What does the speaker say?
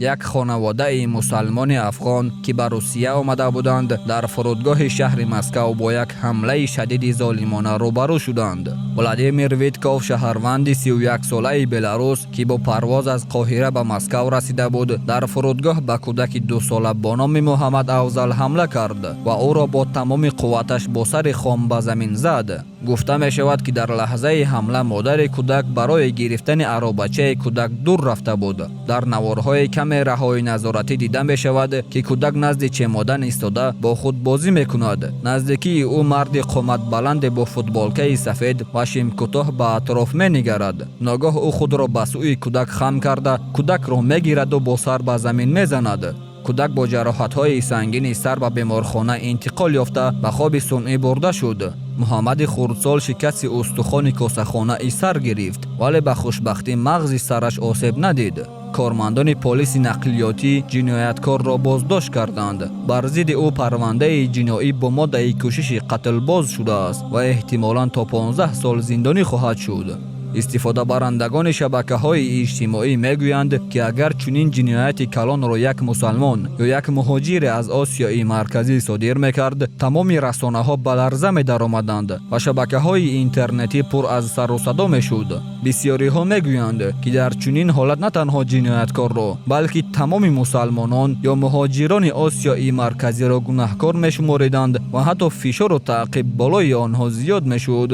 Як хонаводаи мусалмони афғон, ки ба Русия омада буданд, дар фурудгоҳи шаҳри Москав бо як ҳамлаи шадиди золимона рӯбарӯ шуданд. Владимир Витков, шаҳрванди 31-солаи Беларус, ки бо парвоз аз Қоҳира ба Москав расида буд, дар фурудгоҳ ба кӯдаки 2-сола бо номи Муҳаммад Афзал ҳамла кард ва ӯро бо тамоми қувваташ бо сари хом ба замин зад. Гуфта мешавад, ки дар лаҳзаи ҳамла модари кӯдак барои гирифтани аробачаи кӯдак дур рафта буд. Дар наворҳои камераҳои назоратӣ дида мешавад, ки кӯдак назди чемодан истода, бо худ бозӣ мекунад. Наздикии ӯ марди қоматбаланде бо футболкаи сафед ва шимкӯтоҳ ба атроф менигарад. Ногоҳ ӯ худро ба сӯи кӯдак хам карда, кӯдакро мегираду бо сар ба замин мезанад. Кӯдак бо ҷароҳатҳои сангини сар ба беморхона интиқол ёфта, ба хоби сунъӣ бурда шуд. Муҳаммади хурдсол шикасти устухони косахонаи сар гирифт, вале ба хушбахтӣ мағзи сараш осеб надид. Кормандони полиси нақлиётӣ ҷинояткорро боздошт карданд. Бар зидди ӯ парвандаи ҷиноӣ бо моддаи кӯшиши қатл боз шудааст ва эҳтимолан то 15 сол зиндонӣ хоҳад шуд. Истифодабарандагони шабакаҳои иҷтимоӣ мегӯянд, ки агар чунин ҷинояти калонро як мусалмон ё як муҳоҷире аз Осиёи Марказӣ содир мекард, тамоми расонаҳо ба ларза медаромаданд ва шабакаҳои интернетӣ пур аз сару садо мешуд. Бисьёриҳо мегӯянд, ки дар чунин ҳолат на танҳо ҷинояткорро, балки тамоми мусалмонон ё муҳоҷирони Осиёи Марказиро гунаҳкор мешумориданд ва ҳатто фишору таъқиб болои онҳо зиёд мешуд.